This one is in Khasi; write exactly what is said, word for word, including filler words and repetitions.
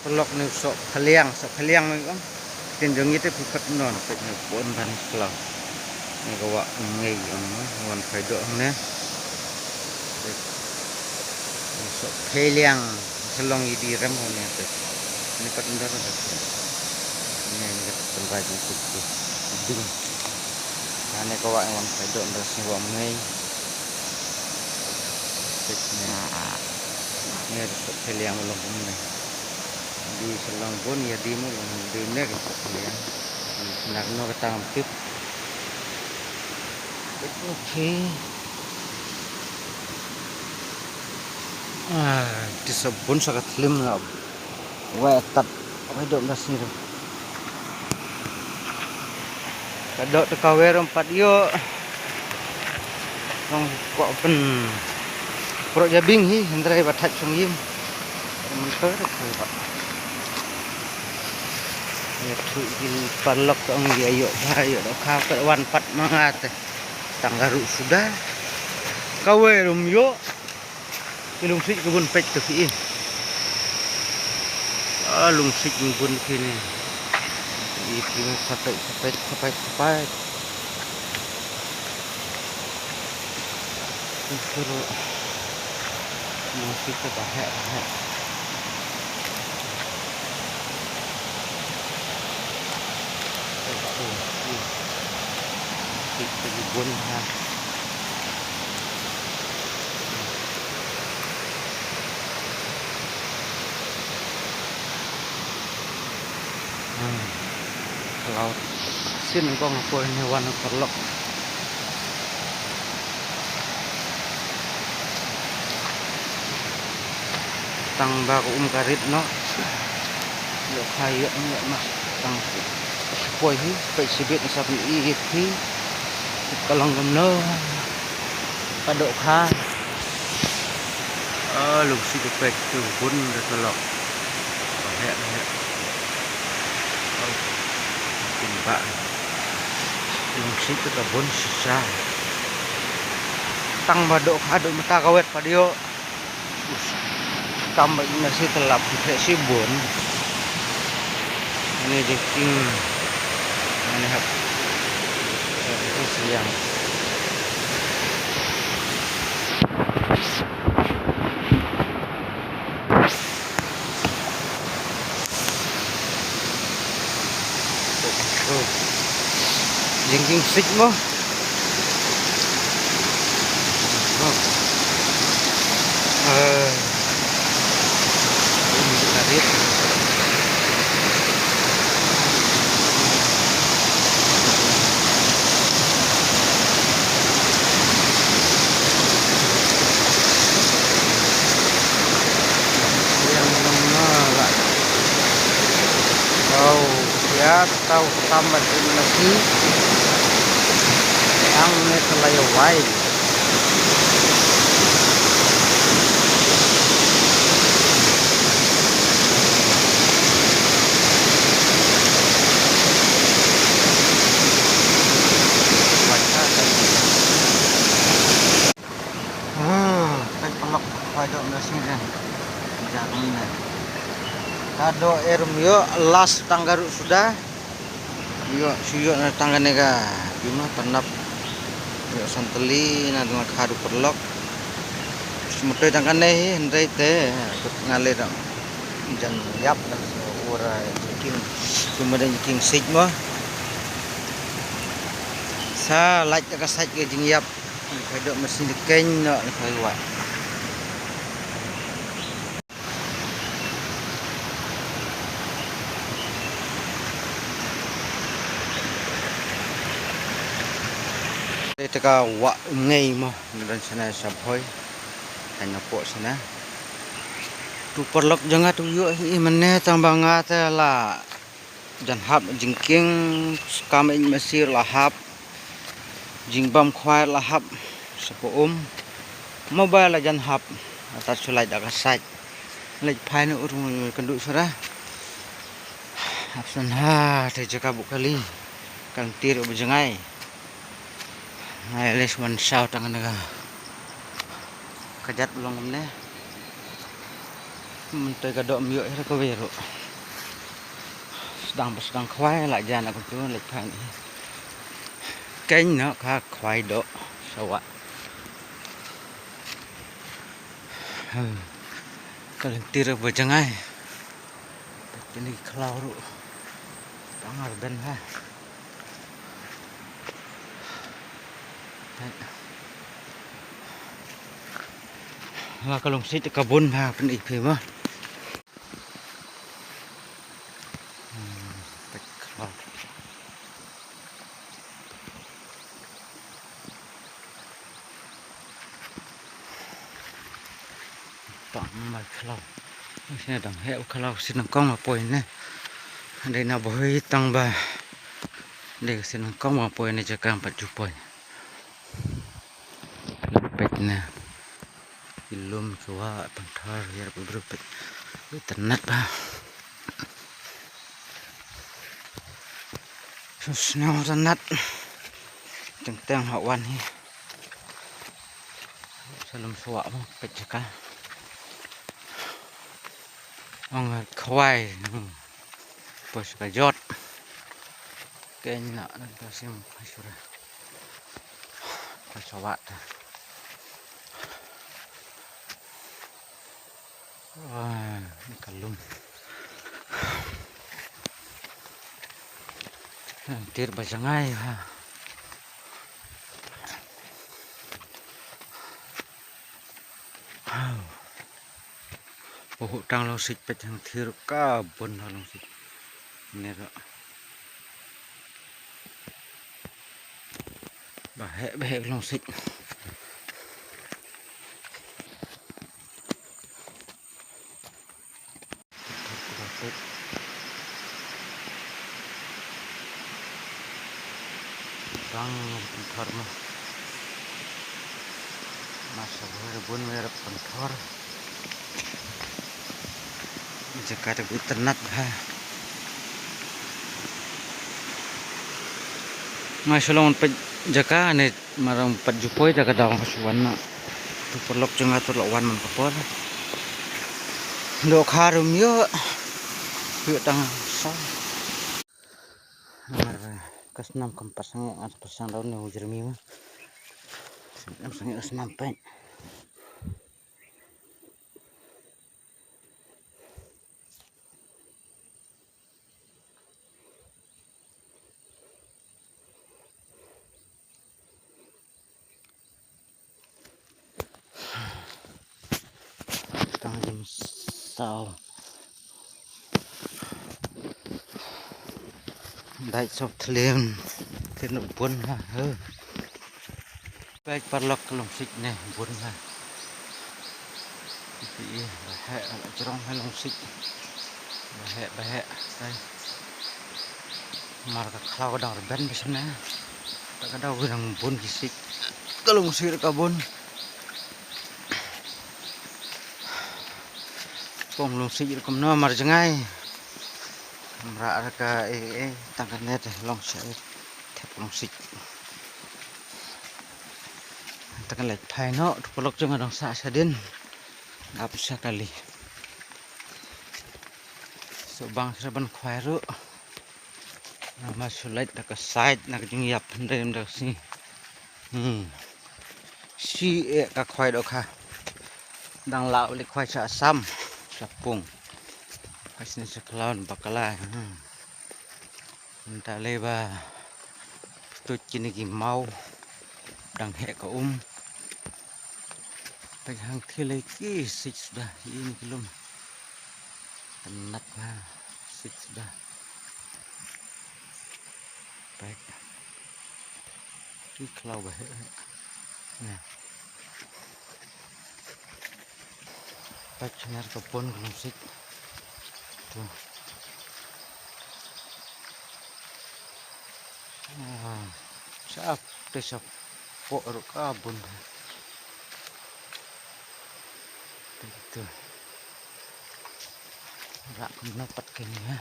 Paralok ne u soh phaliang, soh phaliang ne ong. Ktien jong ngi te phi pat ym don, peit ne bun ban shlong. Ne ka wah ngei ong, wan phai doh hangne. Peit. U soh phaliang, shlong ïa di rem hangne peit. Ne pat ym don peit. Ne, ne ka tynrai jong peit tu. Ding. Hangne ka wah wan phai doh, ym don shuh wah ngei. Peit ne. Ne u soh phaliang u long kumne. Di shlong bun ïa di mo long di ne ka pok ïa. Snak no ka tang tip. Okay. Ah, di sa bun sa ka thlim la. Wai tat. Wai dok da sir. Ka dok te ka wer em pat ïoh. Tang ko pyn. Pro ja bing hi hynrei ba thach sung yim. Mynta ka ba. Ïa thu ki paralok ka ong ïa ïoh ba ïoh da ka ka wan pat ma nga te. Tang ka ruh suda. Ka wer em ïoh. Ki lungsiej ki bun peit tu ki. Ah, lungsiej ki bun ki ne. Ki ki ne sa peit, sa peit, sa peit, sa peit. Ki suruh. Lungsiej ki ba heh, ba heh. Peit tu ki. Lungsiej ki bun ha. Hmm. Kalau sin kong ko ne wan paralok. Tang ba ka um ka rit noh. Ïoh kha ïoh ïoh noh. Tang poi hi, peit shibit na sap ni i i phi. Ka long kumno. Ka doh kha. Ah, lungsiej ka peit tu bun da ka lok. Heh, heh. Oh, kin ba. Lungsiej ka bun shisha. Tang ba doh kha doh mynta ka wet pat ïoh. Kam ba ina si telap ki phet si bun. Ini je king. Ini hap. Ini siang. Jingkingsik mo. Eh. Yang lama lah. Kau siap, kau selamat di Mesir. Yang ni selalu wai. Hmm, peit paralok, peit dok na sini. Jangan ni. Ka dok er ym ïoh, last tang ka ruh suda. Ïoh, shu ïoh na tang kane ka. Bima tanap. Ïoh san tylli na dang kha du paralok. Shu mutoi tang kane hi, hynrei te. Kut nga leh dang. Jan ïap na shu ura jingkingsik. Shu mutoi jingkingsik mo. Sa lait ka sait ka jingïap. Ka dok masin de keny no ka wa. Te ka wah ngei mo, ngan shana sha phoi. Hanya pok shana. Tu paralok jong nga tu ïoh hi mane tang ba nga te la jan hap jingkieng, kam ïa masi la hap. Jingbam khwai la hap. Sha po um. Mobile la jan hap. Ata shu lait da ka sait. Leit phai na ur ngu kynduh shuwa. Hap san ha te jaka buh kali. Kan tir u bajngai. Ngai les man saw tang na ka. Ka jat long ne. Mynta ka doh ym ïoh ïa kawei ruh. Sdang ba sdang khwai la jan aku tu leit phan. Keiñ noh ka khwai doh sawah. Ka lynti ruh ba jngai. Kine ki khlaw ruh. Tang ar ben ha. La ka longsiej ka bun ha pyn-i phi mo. Hmm, peit khlaw. Tang ma khlaw. Sne dang heh khlaw sien nyngkong ma poi ne. Dei na bhoi tang ba. Dei sien nyngkong ma poi ne jaka pat ju poi. Peit ne. Ki lum ki wah pynthor ïa ka briew peit. Itynnat ba. Sngewtynnat. Teng teng ha wan hi. Sa lum shuwa mo peit jaka. Ong khwai. Poi sa ka jot. Keiñ na nang ka sim phai sura. Ka sawat. Wah, ni ka lum. Tir ba jngai ha. Wow. Pohu tang longsiej peit hangthie ruh ka bun ha longsiej. Ne ruh. Ba heh ba heh longsiej. Bang pynthor mo. Masa bun mer pynthor. Jaka te itynnat bha. Ngai shu long peit jaka ne. Marang pat ju poi da ka daw ka shu wan na. Tu paralok jong nga tu la wan man ka por. Dohkha ruh ym ïoh. Ïoh tang sa. Mar ka snam kam pat sangeh, ngan sa pat sangeh daw ne u Jeremy ma. Sangeh, sangeh ka snam peit. Tang jin saw. Dait sop thlem. Thin bun ha, he. Peit paralok ka longsiej ne bun ha. Phi i, ba heh, ba jrong ha longsiej. Ba heh, ba heh, kai. Mar ka khlaw ka dang rben ba shane. Ta ka daw ka dang bun ki siej. Ka longsiej ka bun. Pong longsiej rukom no mar jngai. Mra ka e e tang ka net longsiej. Thep longsiej. Tang ka leit phai noh, tu paralok jong nga dang sah shadien. Ap sha kali. So bang sha ban khwai ruh. Namar shu leit da ka sait na ka jingïap hynrei da ka sngi. Hmm. Shi eh ka khwai dohkha. Dang lah u leit khwai sha Assam. Sha pung. Khwai sne sha khlaw bakla. Hmm. Mynta lei ba pyntuid kine ki maw dang heh ka um. Peit hangthie lei ki siej suda ïa kine ki lum. Tynnat ba siej suda. Peit. Ki khlaw ba heh heh. Peit, kane ka bun ka longsiej. To. Ah, sha te sha poh ruh ka bun. Peit to. Rah kumno pat kane ha.